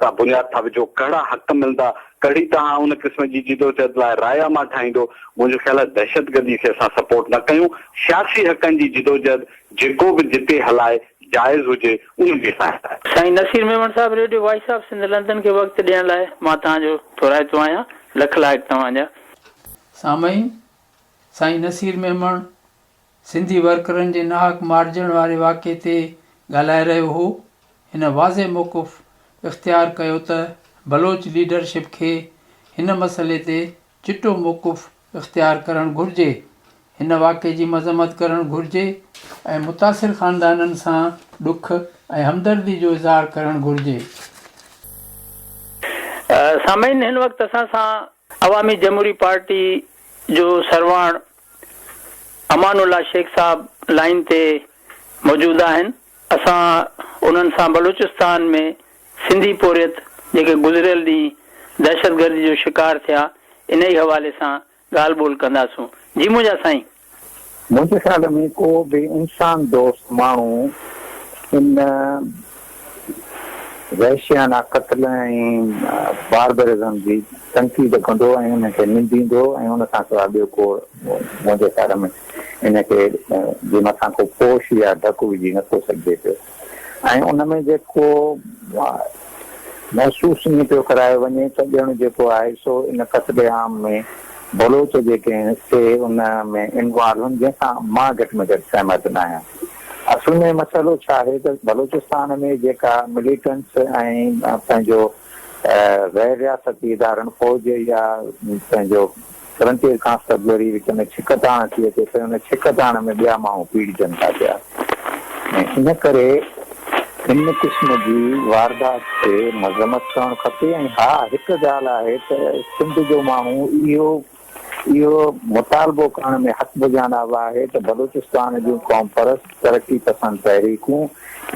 توهان بنياد ٿا وجهو، ڪهڙا حق ملندا، ڪهڙي توهان ان قسم جي جدوجهد لاء راء عامه ٺاهيندو، منهنجو خيال آهي دهشتگردي کي اسان سپورٽ نه ڪيون، سياسي حقن جي جدوجهد جيڪو به جتي هلائي جائز هجي ان جي سهائتا آهي. سائين Naseer Memon Sahib radio voice of Sindh London کي وقت ڏيڻ لاء مان توهان جو ٿورائتو آهيان لک لائق توهان جا. سامعين سائين نصير ميمڻ سنڌي ورڪرن جي ناحق مارجڻ واري واقعي تي ڳالهائي رهيو هو. هن واضح موقف اختيار ڪيو ته بلوچ ليڊرشپ کي هن مسئلي تي چٽو موقف اختيار ڪرڻ گهرجي، هن واقعي جي مذمت ڪرڻ گهرجي ۽ متاثر خاندانن سان ڏک ۽ همدردي جو اظهار ڪرڻ گهرجي. سامعين هن وقت اسان سان عوامي جمهوري پارٽي جو سرواڻ امان الله شيخ صاحب لائين تي موجود آهن. اسان انهن سان بلوچستان ۾ سنڌي پورهيت جيڪي گذريل ڏينهن دهشتگردي جو شڪار ٿيا انهي حوالي سان ڳالهه ٻولهه ڪنداسون. جي منهنجا سائين. منهنجي خيال ۾ ڪو به انسان دوست ماڻهو ان وحشيانه قتل ۽ باربرزم جي تنقيد ڪندو ۽ ان کي ننديندو ۽ ان کان سواء ٻيو ڪو منهنجي خيال ۾ ان کي جي مٿان ڪو پوش يا ڍڪ وجهي نٿو سگهجي پيو ۽ ان ۾ جيڪو محسوس ائين پيو ڪرايو وڃي ته ڄڻ جيڪو آهي سو ان قتل عام ۾ بلوچ جيڪي آهن سي ان ۾ انوالو آهن جنهن سان مان گهٽ ۾ گهٽ سهمت ناهيان. اصل ۾ مسئلو ڇا آهي ته بلوچستان ۾ جيڪا مليٽنٽس ۽ پنهنجو غير رياستي ادارن فوج يا پنهنجو فرنٽيئر ڪانسٽبلري وچ ۾ ڇڪتاڻ ٿي اچي پئي ان ڇڪتاڻ ۾ ٻيا ماڻهو پيڙجن ٿا پيا ۽ ان ڪري ان قسم جي واردات کي مذمت ڪرڻ کپي ۽ ها هڪ ڳالهه آهي ته سنڌ جو ماڻهو اهو اهو مطالبو ڪرڻ ۾ حق بجانب آهي ته بلوچستان جون قومپرست ترقي پسند تحريڪون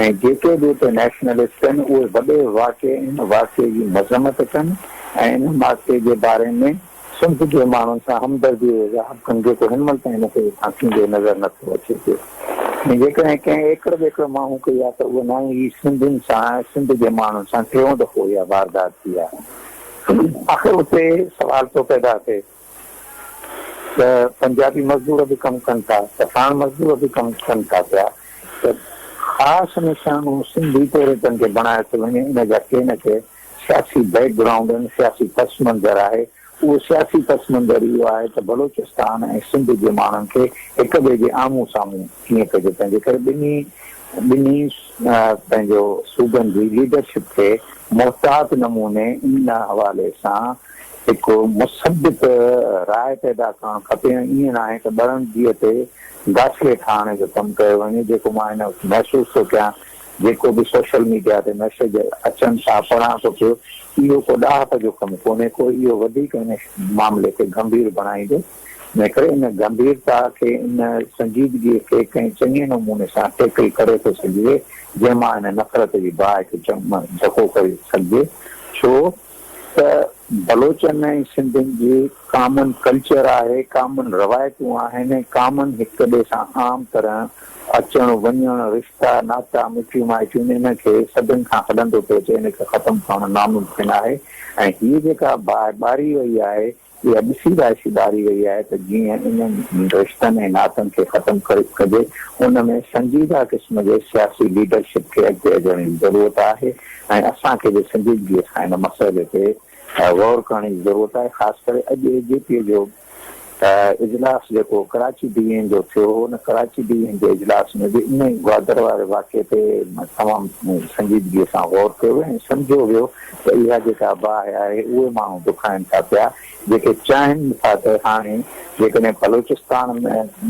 ۽ جيڪي به اتي نيشنلسٽ آهن اهي وڏي واقعي ان واقعي جي مذمت ڪن ۽ ان واقعي جي باري ۾ سنڌ جي ماڻهن سان همدردي جو اظهار ڪن جيڪو هن مهل تائين مون کي اتان ٿيندي نظر نه ٿو اچي پيو ۽ جيڪڏهن ڪنهن ايڪڙ ٻيڪڙ ماڻهو ڪئي آهي ته اهو ناهي هي سنڌين سان سنڌ جي ماڻهن سان ٽيون دفعو اها واردات ٿي آهي. آخر اتي سوال ٿو پيدا ٿئي ته پنجابي مزدور به ڪم ڪن ٿا، پٺاڻ مزدور به ڪم ڪن ٿا پيا ته خاص نشانو سنڌي پورهيتن کي بڻايو ٿو وڃي، ان جا ڪي نه ڪي سياسي بيڪ گرائونڊ آهن، سياسي پس منظر آهي، اهو سياسي پس منظر اهو آهي ته بلوچستان ۽ سنڌ جي ماڻهن کي هڪ ٻئي جي آمهون سامهون ڪيئن ڪجي، تنهنجي ڪري ٻنهي ٻنهي پنهنجو صوبن جي ليڊرشپ کي محتاط نموني ان حوالي سان هڪ مثبت راء پيدا ڪرڻ کپي ۽ ائين ناهي ته ٻرنديء تي گاسليٽ هڻڻ جو ڪم ڪيو وڃي جيڪو مان هن وقت محسوس ٿو ڪيان جيڪو به سوشل ميڊيا تي ميسيج اچن ٿا پڙهان ٿو پيو اهو ڪو ڏاهپ جو ڪم ڪونهي ڪو اهو وڌيڪ ان معاملي کي گنڀير بڻائيندو. ان ڪري ان گنڀيرتا کي، ان سنجيدگيء کي ڪنهن چڱي نموني سان ٽيڪل ڪري ٿو سگهجي، جنهن مان ان نفرت جي باهه کي جهڪو ڪري سگهجي. ڇو ته بلوچن ۽ سنڌين جي ڪامن ڪلچر آهي، ڪامن روايتون آهن ۽ ڪامن هڪ ٻئي سان عام طرح اچڻ وڃڻ، رشتا ناتا، مٽيون مائٽيون ان کي صدين کان هلندو پيو اچي، ان کي ختم ڪرڻ ناممڪن آهي ۽ هيء جيڪا باهه ٻاري وئي آهي، اها ڏسي وائسي ٻاري وئي آهي ته جيئن انهن رشتن ۽ ناتن کي ختم ڪجي، ان ۾ سنجيده قسم جي سياسي ليڊرشپ کي اڳتي اچڻ جي ضرورت آهي ۽ اسان کي به سنجيدگيء سان ان مسئلي تي غور ڪرڻ جي ضرورت آهي، خاص ڪري اڄ اي جي پي جو اجلاس جيڪو ڪراچي ڊويزن جو ٿيو هو، ان ڪراچي ڊويزن جي اجلاس ۾ به انهي گوادر واري واقعي تي تمام سنجيدگيء سان غور ڪيو ويو ۽ سمجهيو ويو ته اها جيڪا باهه آهي اهي ماڻهو دکائن ٿا پيا جيڪي چاهين ٿا ته هاڻي جيڪڏهن بلوچستان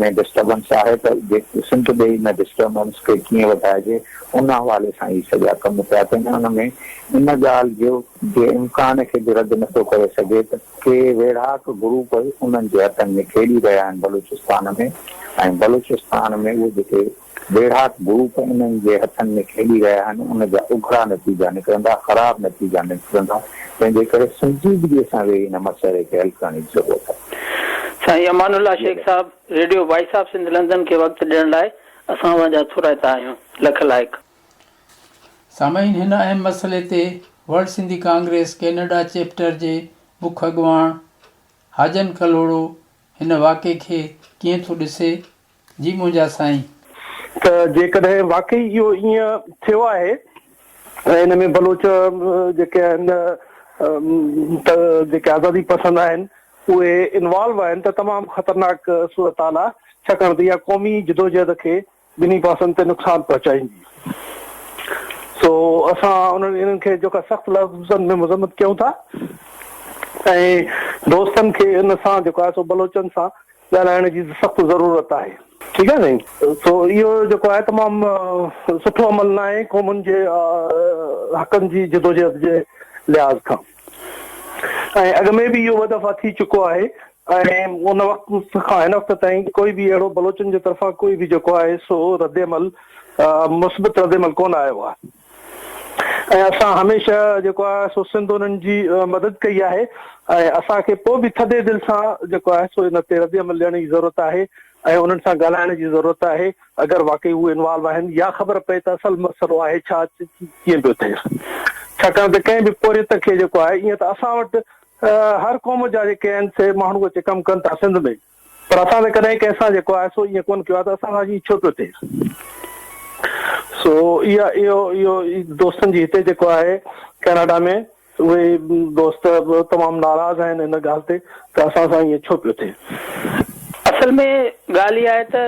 ۾ ڊسٽربنس آهي ته سنڌ ڏيهي ۾ ڊسٽربنس کي ڪيئن وڌائجي ان حوالي سان هي سڄا ڪم پيا ٿين ان ۾ ان ڳالهه جو جي امڪان کي به رد نٿو ڪري سگهي ته ڪي ويڙهاڪ گروپ انهن جي هٿن ۾ کيڏي رهيا آهن بلوچستان ۾ ۽ بلوچستان ۾ اهي جيڪي ويڙهاڪ گروپ انهن جي هٿن ۾ کيڏي رهيا آهن، ان جا اگهڙا نتيجا نڪرندا، خراب نتيجا نڪرندا، تنهن جي ڪري سنجيدگيء سان ويهي ان مسئلي کي حل ڪرڻ جي ضرورت آهي. سائين امان الله Shaikh Sahib radio voice of Sindh London کي وقت ڏيڻ لاء اسان اوهان جا ٿورائتا آهيون. لک لائق. سامعين هن اهم مسئلي تي world Sindhi Congress Canada chapter جي مک اڳواڻ حاجن ڪلهوڙو هن واقعي کي ڪيئن ٿو ڏسي جي منهنجا سائين. ته جيڪڏهن واقعي اهو ائين ٿيو آهي ۽ ان ۾ بلوچ جيڪي آهن ته جيڪي آزادي پسند آهن اهي انوالو آهن ته تمام خطرناڪ صورتحال آهي ڇاڪاڻ ته اها قومي جدوجهد کي ٻنهي پاسن تي نقصان پهچائيندي سو اسان انهن انهن کي جيڪا سخت لفظن ۾ مذمت ڪيون ٿا ۽ دوستن کي ان سان جيڪو آهي سو بلوچن سان ڳالهائڻ جي سخت ضرورت آهي. ٺيڪ آهي سائين. سو اهو جيڪو آهي تمام سٺو عمل ناهي قومن جي حقن جي جدوجهد جي لحاظ کان ۽ اڳ ۾ به اهو ٻه دفعا ٿي چڪو آهي. ۽ ان وقت کان هن وقت تائين ڪوئي به اهڙو بلوچن جي طرفان ڪوئي به جيڪو آهي سو ردعمل مثبت ردعمل ڪونه آيو آهي ۽ اسان هميشه جيڪو آهي سو سنڌ انهن جي مدد ڪئي آهي ۽ اسان کي پوء به ٿڌي دل سان جيڪو آهي سو ان تي ردعمل ڏيڻ جي ضرورت آهي ۽ انهن سان ڳالهائڻ جي ضرورت آهي اگر واقعي هو انوالو آهن يا خبر پئي ته اصل مسئلو آهي ڇا ڪيئن پيو ٿئي ڇاڪاڻ ته ڪنهن به پورهيت کي جيڪو آهي ائين ته اسان وٽ هر قوم جا جيڪي آهن سي ماڻهو اچي ڪم ڪن ٿا سنڌ ۾ پر اسان ته ڪڏهن ڪنهن سان جيڪو آهي سو ائين ڪونه ڪيو آهي ته اسان سان ائين ڇو پيو ٿئي سو اها اهو اهو دوستن جي هتي جيڪو آهي ڪيناڊا ۾ اهي دوست به تمام ناراض آهن ان ڳالهه تي ته اسان سان ائين ڇو پيو ٿئي. اصل ۾ ڳالهه اها آهي ته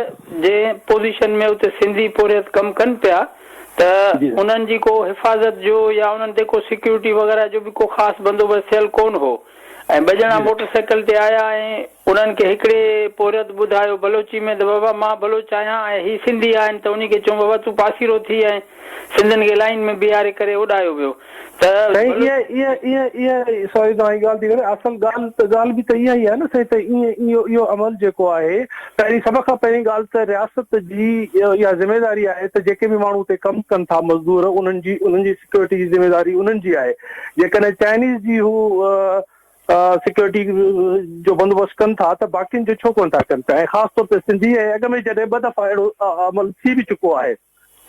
جنهن پوزيشن ۾ اتي سنڌي پورهيت ڪم ڪن پيا ته انهن جي ڪو حفاظت جو يا انهن تي ڪو سيڪيورٽي وغيره جو به ڪو خاص بندوبست ٿيل ڪونه هو ۽ ٻه ڄڻا موٽر سائيڪل تي آيا ۽ انهن کي هڪڙي پورهيت ٻڌايو بلوچي ۾ ته بابا مان بلوچ آهيان ۽ هي سنڌي آهن ته انهي کي چيون بابا تون پاسيرو ٿي ۽ سنڌين کي لائين ۾ بيهاري ڪري اڏايو ويو ته سائين اها اها اها اها سوري توهان جي ڳالهه ٿي ڪري اصل ڳالهه ته ڳالهه به ته اها ئي آهي نه سائين ته ائين اهو اهو عمل جيڪو آهي پهرين سڀ کان پهرين ڳالهه ته رياست جي اها ذميواري آهي ته جيڪي به ماڻهو اتي ڪم ڪن ٿا مزدور انهن جي انهن جي سيڪيورٽي جي ذميواري انهن جي آهي جيڪڏهن چائنيز جي هو سيڪيورٽي جو بندوبست ڪن ٿا ته باقين جو ڇو ڪونه ٿا ڪن پيا ۽ خاص طور تي سنڌي ۽ اڳ ۾ جڏهن ٻه دفعا اهڙو عمل ٿي به چڪو آهي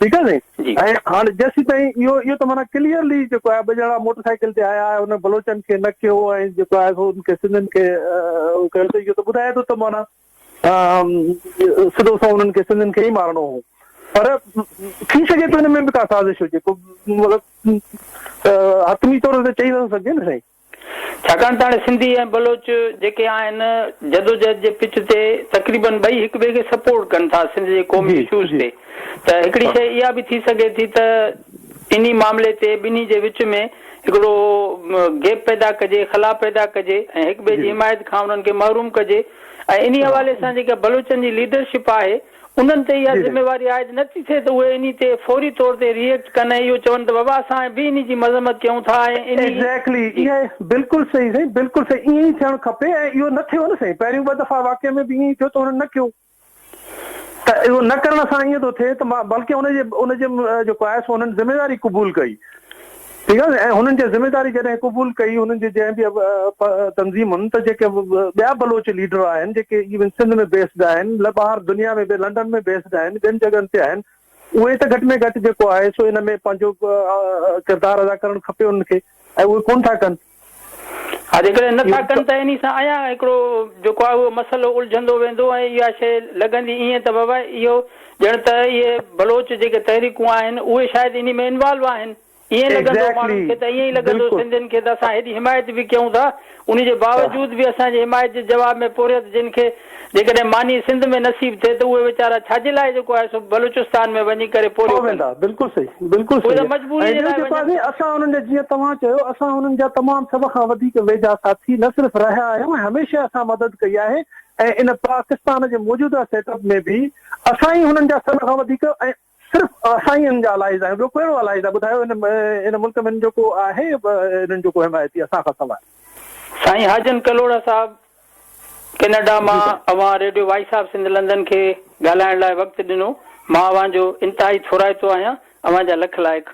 ٺيڪ آهي سائين ۽ هاڻي جيسيتائين اهو اهو ته معنيٰ ڪليئرلي جيڪو آهي ٻه ڄڻا موٽر سائيڪل تي آيا ۽ انهن بلوچن کي نه ڪيو ۽ جيڪو آهي سو ان کي سنڌين کي ڪيو ته اهو ته ٻڌائي ٿو ته معنيٰ سڌو سنئون انهن کي سنڌين کي ئي مارڻو هو پر ٿي سگهي ٿو ان ۾ به ڪا سازش هجي ڪو مطلب حتمي طور تي چئي نٿو سگهجي نه سائين. ڇاڪاڻ ته هاڻي سنڌي ۽ بلوچ جيڪي آهن جدوجهد جي پچ تي تقريبن ٻئي هڪ ٻئي کي سپورٽ ڪن ٿا سنڌ جي قومي اشوز تي ته هڪڙي شيء اها به ٿي سگهي ٿي ته انهي معاملي تي ٻنهي جي وچ ۾ هڪڙو گيپ پيدا ڪجي، خلا پيدا ڪجي ۽ هڪ ٻئي جي حمايت کان انهن کي محروم ڪجي ۽ انهي حوالي سان جيڪا بلوچن جي ليڊرشپ آهي انهن تي اها ذميواري عائد نه ٿي ٿئي ته اهي انهي تي فوري طور تي ري ايڪٽ ڪن ۽ اهو چون ته بابا اسان به انهي جي مذمت ڪيون ٿا ۽ انهي ايگزيڪٽلي اها بلڪل صحيح سائين بلڪل صحيح ائين ئي ٿيڻ کپي ۽ اهو نه ٿيو نه سائين پهريون ٻه دفعا واقعي ۾ به ائين ئي ٿيو ته انهن نه ڪيو ته اهو نه ڪرڻ سان ائين ٿو ٿئي ته مان بلڪه ان جي ان جي جيڪو آهي سو انهن ذميواري قبول ڪئي ٺيڪ آهي ۽ هنن جي ذميداري جڏهن قبول ڪئي هنن جي جنهن به تنظيمن ته جيڪي ٻيا بلوچ ليڊر آهن جيڪي ايون سنڌ ۾ بيسڊ آهن ٻاهر دنيا ۾ به لنڊن ۾ بيسڊ آهن ٻين جڳهن تي آهن اهي ته گهٽ ۾ گهٽ جيڪو آهي سو ان ۾ پنهنجو ڪردار ادا ڪرڻ کپي انهن کي ۽ اهي ڪونه ٿا ڪن. ها جيڪڏهن نه ٿا ڪن ته انهي سان اڃا هڪڙو جيڪو آهي اهو مسئلو الجهندو ويندو ۽ اها شيء لڳندي ائين ته بابا اهو ڄڻ ته اهي بلوچ جيڪي تحريڪون آهن اهي شايد انهي ۾ انوالو آهن ائين لڳندو ماڻهن کي ته ائين ئي لڳندو سنڌين کي ته اسان هيڏي حمايت به ڪيون ٿا انهي جي باوجود به اسان جي حمايت جي جواب ۾ پورهيت جن کي جيڪڏهن ماني سنڌ ۾ نصيب ٿئي ته اهي ويچارا ڇا جي لاء جيڪو آهي سو بلوچستان ۾ وڃي ڪري پورهيو ڪن. ويندا بلڪل صحيح بلڪل اهي ته صحيح مجبوري ۽ جي ٻيو لاء جيڪو وڃن آهي ٿا. اسان انهن جا جيئن توهان چيو اسان انهن جا تمام سڀ کان وڌيڪ ويجها ساٿي نه صرف رهيا آهيون ۽ هميشه اسان مدد ڪئي آهي ۽ ان پاڪستان جي موجوده سيٽ اپ ۾ به اسان ئي هنن جا سڀ کان وڌيڪ ۽ صرف اسان ئي انهن جا الائيز آهيون ٻيو ڪهڙو الائيز آهي ٻڌايو ان ان ملڪ ۾ انهن جو ڪو آهي انهن جو ڪو حمايتي اسان کان سواء. سائين حاجن ڪلهوڙا صاحب ڪينيڊا جي مان سائين. اوهان radio voice of Sindh London کي ڳالهائڻ لاء وقت ڏنو مان اوهان جو انتهائي ٿورائتو آهيان اوهان جا لک لائق.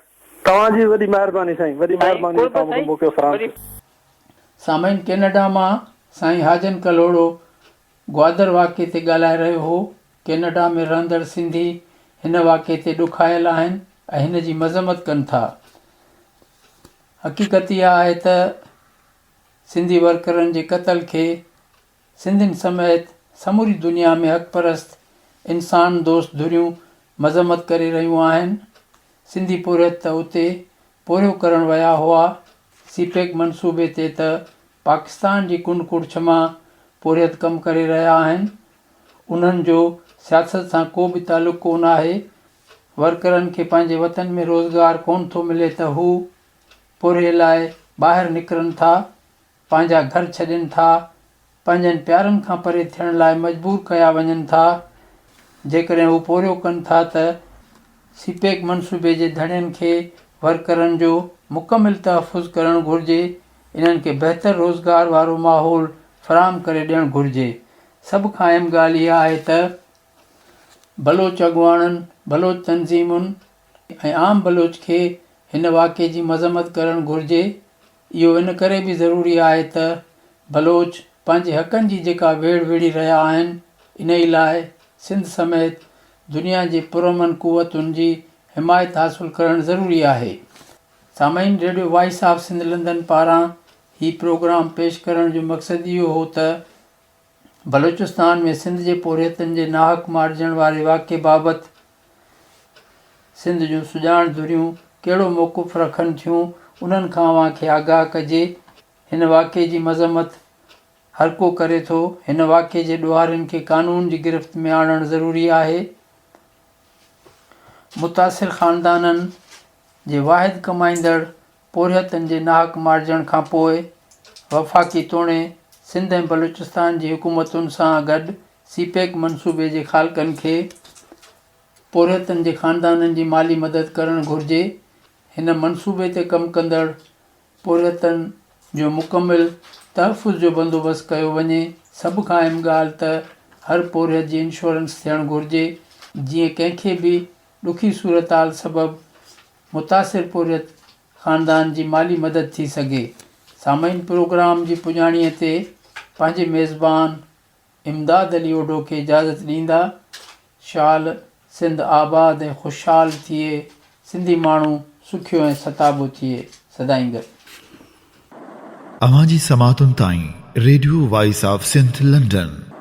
توهان جي وڏي مهرباني سائين وڏي سائين مهرباني جو قرب توهان مون کي سائين موقعو فراهم وري. ڪيو. سامعين ڪينيڊا مان سائين حاجن ڪلهوڙو گوادر واقعي تي ڳالهائي رهيو هو، ڪينيڊا ۾ رهندڙ سنڌي هن واقعي تي ڏکايل آهن ۽ هن جي مذمت ڪن ٿا. حقيقت اها آهي ته سنڌي ورڪرن جي قتل کي سنڌين سميت سموري دنيا ۾ حق پرست انسان دوست ڌريون مذمت ڪري رهيون آهن. سنڌي پورهيت ته اتي پورهيو ڪرڻ ويا هئا، سي پيڪ منصوبي تي ته پاڪستان جي ڪنڊ ڪڙڇ مان پورهيت ڪم ڪري رهيا آهن، انهن جو سياست سان ڪو به تعلق ڪونه آهي، ورڪرن کي پنهنجي وطن ۾ روزگار ڪونه ٿو ملي ته هو پورهيي لاء ٻاهر نڪرن ٿا، پنهنجا گهر ڇڏين ٿا، پنهنجن پيارن کان پري ٿيڻ لاء مجبور ڪيا وڃن ٿا، جيڪڏهن هو پورهيو ڪن ٿا ته سي پيڪ منصوبي جي ڌڻين کي ورڪرن جو مڪمل تحفظ ڪرڻ گهرجي، انهن کي بهتر روزگار وارو ماحول فراهم ڪري ڏيڻ گهرجي. سڀ کان اهم ڳالهه اها آهي ته بلوچ اڳواڻن، بلوچ تنظيمن ۽ عام بلوچ کي هن واقعي جي مذمت ڪرڻ گهرجي. اهو ان ڪري به ضروري آهي ته بلوچ پنهنجي حقن جي جيڪا ويڙهه وڙهي رهيا آهن، انهي لاء سنڌ سميت دنيا جي پرامن قوتن جي حمايت حاصل ڪرڻ ضروري آهي. سامعين radio voice of Sindh London پاران هي پروگرام پيش ڪرڻ جو مقصد اهو هو ته بلوچستان ۾ سنڌ جي پورهيتن جي ناحق مارجڻ واري واقعي بابت سنڌ جون سڄاڻ ڌريون ڪهڙو موقف رکن ٿيون انهن کان اوهان کي آگاهه ڪجي. هن واقعي جي مذمت هر ڪو ڪري ٿو. هن واقعي جي ڏوهارين کي قانون جي گرفت ۾ آڻڻ ضروري آهي. متاثر خاندانن جي واحد ڪمائيندڙ پورهيتن جي ناحق مارجڻ کان پوء وفاقي توڻي سنڌ ۽ بلوچستان جي حڪومتن سان گڏ سي پيڪ منصوبي جي خالقن کي پورهيتن جي خاندانن جي مالي مدد ڪرڻ گهرجي. هن منصوبي تي ڪم ڪندڙ پورهيتن جو مڪمل تحفظ جو بندوبست ڪيو وڃي. سڀ کان اهم ڳالهه ته هر پورهيت جي انشورنس ٿيڻ گهرجي جيئن ڪنهن کي به ڏکي صورتحال سبب متاثر پورهيت خاندان جي مالي مدد ٿي سگهي. سامعين پروگرام جي پڄاڻيء تي پنهنجي ميزبان امداد علي اوڍو کي اجازت ڏيندا. شال سنڌ آباد ۽ خوشحال ٿئي، سنڌي ماڻهو سکيو ۽ ستابو ٿئي. سدائين گڏ. اوهان جي سماعتن تائين radio voice of Sindh London.